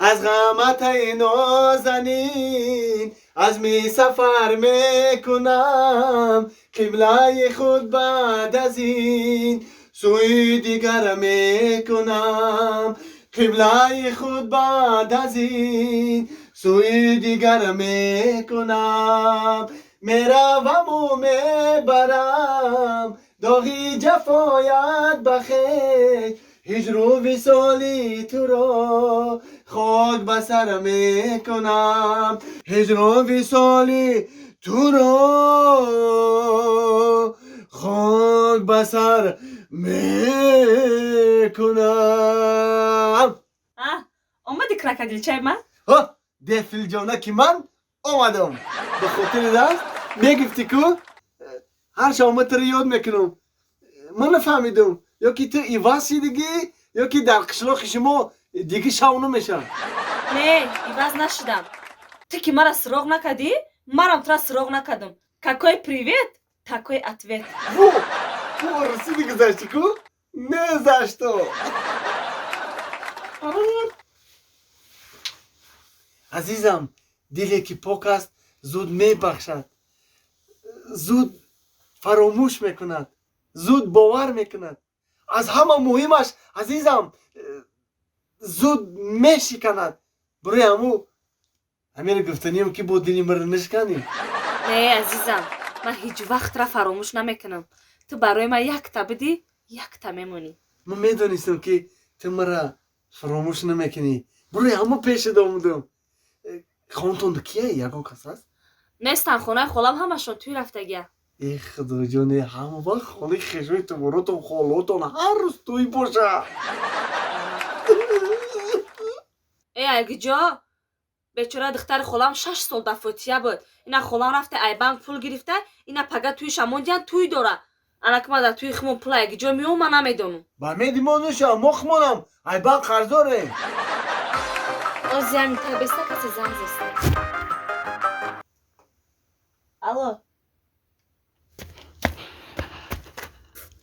Аз ғаматаи нозанин азми сафар мекунам, қиблаи худ баъд аз ин сӯи дигар мекунам, қиблаи худ баъд аз ин сӯи дигар мекунам. Мераваму мебарам доғи ҷафоят ба хеш, ҳиҷру висоли туро хок ба сар мекунам, ҳиҷру висоли туро хок ба сар мекунам. Омади, крокодилчаи ман? Дефилҷона, ки ман омадам, ба хотири даст мегуфтӣ, ку ҳар шаб ман туро ёд мекунам. Ман нафаҳмидам, ё ки ту иваз шидагӣ, ё ки дар қишлоқи шумо диги шав намешавад. Не, иваз нашудам. Ту ки мара суроғ накардӣ, марам тура суроғ накардам. Какой привет, такой ответ. Во, русиди гузашти ку, не за что. Азизам, диле ки пок аст, зуд мебахшад, зуд фаромӯш мекунад, зуд бовар мекунад. Аз ҳама муҳимаш, азизам, зуд мешиканад. Барои ҳаму ҳамиро гуфтанием, ки бо дили маро нашиканӣ. Не, азизам, ман ҳеҷ вақтра фаромӯш намекунам. Ту барои ман якта бидӣ, якта мемонӣ. Ман медонистам, ки ту мара фаромӯш намекунӣ, барои ҳамо пешат омадам. Хонтонда кия, ягон кас аст? Нестан, хонаи холам ҳамашон тӯй рафтагия. Э, худоҷоне, ҳама вақт хонаи хешои туборотон, холотон ҳар рӯз тӯй боша. Э, айгиҷо, бечора духтари холам 6 сол дар фотия буд. Ина холам рафта, ай банк пул гирифта, ина пага тӯйша мондиян, тӯй дора. Анаки ма дар тӯи химон пул айгиҷо меом, ман намедонам. Ба меди мо ноша, мо химонам ай банк қарздорем. Озиам табеста, касе занг зеста. Алло.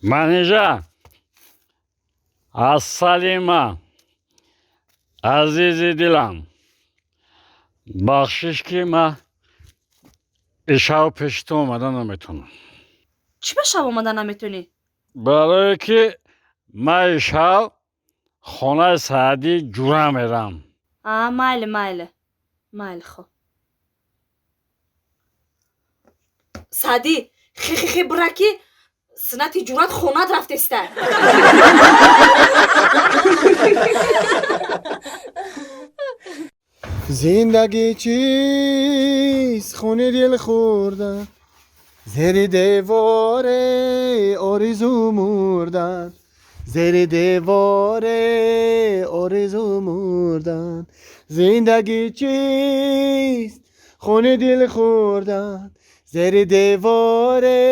Манижа, аз Салима, азизи дилам, бахшиш, ки ман ишав пеши ту омада наметавонам. Чӣ ба шаб омада наметонӣ? Барое ки ман ишав хонаи Саъдӣ ҷура мерам. А, майли, майли, майли, хоб. Саъдӣ, хе-хе-хе, бура, ки суннати ҷурат хонат рафтеста. Зиндагӣ чист? Хуни дил хӯрдан, зери деворе оризу мурдан, зери деворе оризу мурдан. Зиндагӣ чист? Хуни дил хӯрдан, зери деворе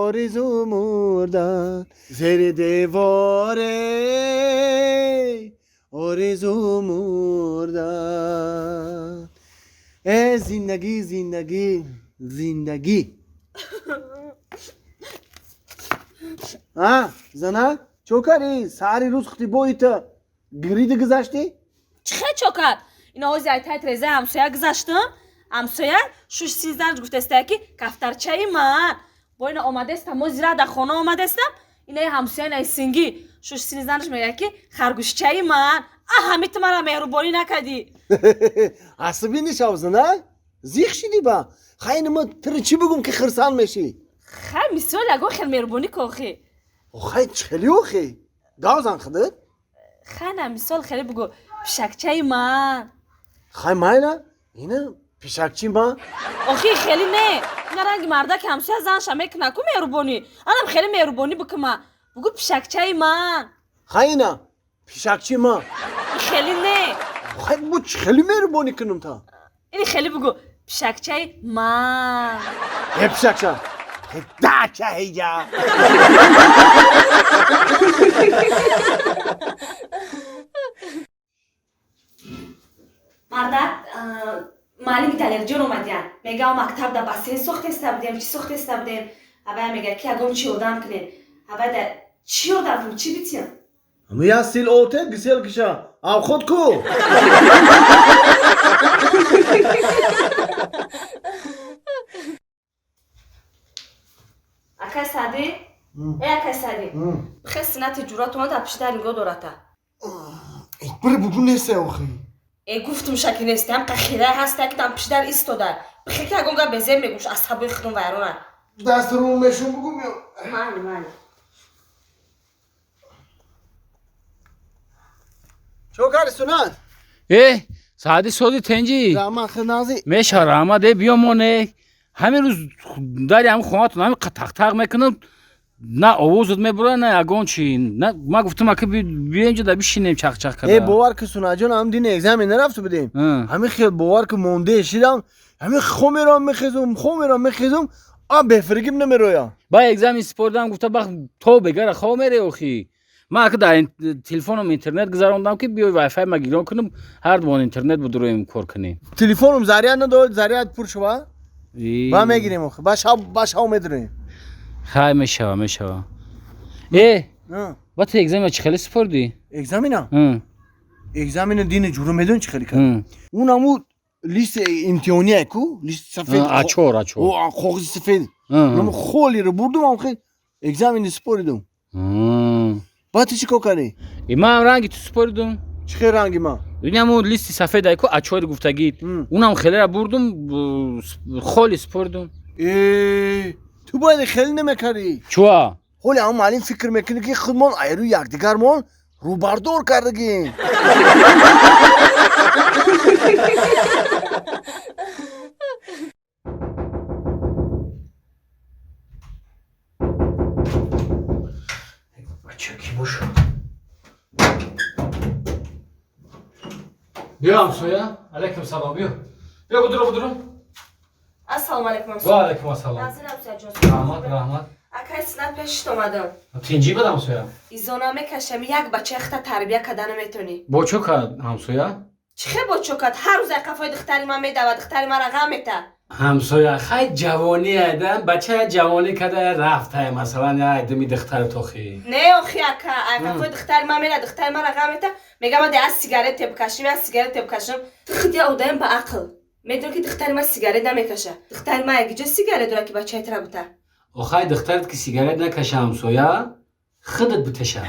оризу мурдан, зери деворе оризу мурдан. Э, зиндагӣ, зиндагӣ, зиндагӣ. А зана, чо кардӣ? Саҳари рӯз хутибоита гириди гузаштӣ? Чӣ хел чо кард? Ина ози айтай трезаи ҳамсоя гузаштам. Ҳамсоя шуш сизданч гуфтастая, ки кафтарчаи ман бо ина омадестам. Мо зира дар хона омадестам, инаи ҳамсоя, инаи сингӣ шуш синзданаш мегӯяд, ки харгӯшчаи ман. А ҳами ту мара меҳрубонӣ накардӣ. Асабӣ нишав, зана, зиқ шидӣ. Ба хайни ма туро чӣ бигӯм, ки хирсанд мешӣ? Хай, мисол, ягон хел меҳрубонӣ ку, охи. Хай, чӣ хели, охи? Гавзан худат. Хай, на, мисол, хеле бугӯ: пишакчаи ман. Хай, майла, ина пишакчи ман. Охи, хеле не, ина ранги мардаки ҳамсоя занша мекуна ку меҳрубонӣ, анам хеле меҳрубонӣ бикума, бугӯ: пишакчаи ман. Хай, ина пишакчи ман. Хеле не. Хай, бу чӣ хели меҳрубонӣ кунам та? Ини хеле бугӯ: пишакчаи ман. Э, пишакча дача ҳиҷа. Мардак, маълими Далерҷон омадиян, мега, мактаб да бассейн сохтеста будем, чӣ сохтеста будем. Авая мега, ки ягон чӣ ёрдам кунед. Авай да чӣ ёрдам кунем, чӣ битиям? Ама я сил оте гисел киша. Ав худ ку. Акай Саъдӣ? Э акай Саъдӣ. Бихе синати ҷуръат омад апиши дар нигоҳ дората. Бир бугу несте охи. Э гуфтум шаки несте, ҳам қахирай ҳаста ки там пиши дар истода. Бихе ки ягон гап безеб мегӯш, асабои худум вайрона. Даст ру мешум бугу мео. Майли, майли. Чо карди Сунат? Э, Саъди сози тенҷи. Раҳмат хиднази. Меша раҳмат, э биё моне. Ҳамин рӯз дари ҳамин хонатон ҳамин тақтақ мекунам, на овозат мебурад, на ягон чи. На ма гуфтам ака биё инҷо да бишинем чақчақ карда. Э бовар ки Сунаҷон ҳам дини экзамен нарафту будем. Ҳамин хел бовар ки монде шидам, ҳамин хомерам мехезум, хомерам мехезум, а бефиригим намероям. Ба экзамен супордам гуфта бах то бегара хоб мере охи. Ман ака дар телефоном интернет гузарондам ки биёй вайфай ма гирон кунам, ҳар дубон интернет будуроем кор кунем. Телефоном заряд надод, заряд пур шува. Ба мегирем охи, ба шав ба шав медуроем. Хай мешава, мешава. Э, ба ту экзамен чӣ хеле супордӣ? Экзамена? Экзамена дини ҷуро медон чӣ хеле кард? Он аму лист имтиҳония ку, лист сафед. Ачор, ачор. О, коғази сафед. Наму холиро бурдум ам хел экзамени супоридум. Ба ту чӣ кор кардӣ? Ман ранги ту супоридум. Чӣ хел ранги ман? Дуняму листи сафед айку ачори гуфтагӣ. Унам хелера бурдум, холи супоридум. Э, ту бояд хеле намекардӣ. Чуа? Ҳоли ҳам муаллим фикр мекунӣ ки худмон айрӯи якдигармон рӯбардор кардагем. Бача ки бошад? Биё ҳамсоя. Алайкум салом, биё. Биё будуро, будуро. Ассалому алайкум ҳамсоя. Ва алайкум ассалом. Назир ҳамсояҷон. Раҳмат, раҳмат. Акай Синат пешит омадам. Тинҷӣ бад ҳамсоя? Изона мекашам, як бачаи хата тарбия карда наметонӣ. Бо чо кард ҳамсоя? Чӣ хел бо чо кард? Ҳар рӯз ай қафои духтари ман медавад, духтари мара ғам мета. Ҳамсоя, хай ҷавонӣ айда, бача ҷавонӣ карда рафта, масалан, ай думи духтари тохи. Не охи ака, ай қафои духтари ман мера, духтари мара ғам мета, мегам ма аз сигарет тебкашим, аз сигарет тебкашим. Ту худ я одаем ба ақл. Медонӣ ки духтари ман сигарет намекаша. Духтари ман якиҷо сигарет дора ки бачаи тра бута. Охай духтарат ки сигарет накаша ҳамсоя, худат буташа.